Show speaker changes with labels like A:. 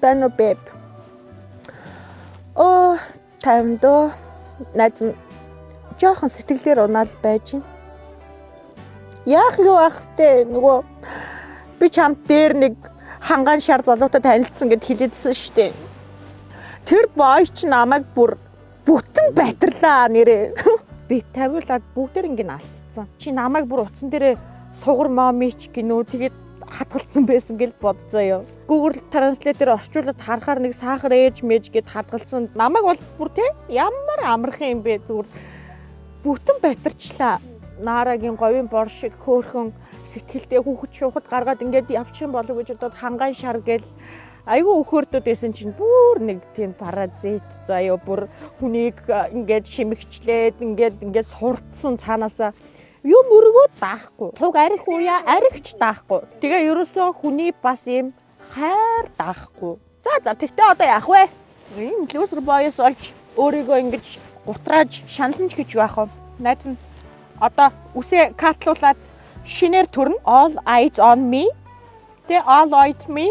A: Байна уу, babe? Оо, тайван дөө. Найз нь жоохон сэтгэлээр унаал байж байна. Яах юу ах те, нөгөө би чамд дээр нэг хангаан шар залуутай танилцсан гэд хэлээдсэн шүү дээ. Тэр boy ч намайг бүр бүтэн батарлаа нэрээ. Би тавиулаад бүгдээр ингэ алдсан. Чи намайг бүр утсан дээрээ sugar mommy ч гинүү, тэгээд хадгалсан байсан гэл бодцоо. Google Translate-ээр орчуулад харахаар нэг сахар ээж мэж гэд хадгалсан. Намайг бол бүр те ямар амархан юм бэ, зүгээр бүтэн батарчлаа. Наарагийн говийн бор шиг хөөхөн сэтгэлтэй хүүхэд шуухад гаргаад ингээд явчих юм болов гэж бодоод хангаан шар гэл айгүй өхөрдөд байсан чинь бүр нэг тийм паразит заяо, бүр хүнийг ингээд шимэгчлээд ингээд ингээд суртсан, цаанаасаа юм өргөө даахгүй. Цуг арх уяа архич даахгүй. Тэгээ ерөөсөө хүний бас юм хайр даахгүй. За, тэгтээ одоо яах вэ? Энэ loser boys болж өөрийгөө ингэж гутрааж шаналж гэж яах вэ? Найз нь одоо үсээ cut луулаад шинээр төрнө. All eyes on me. Тэ, all eyes me.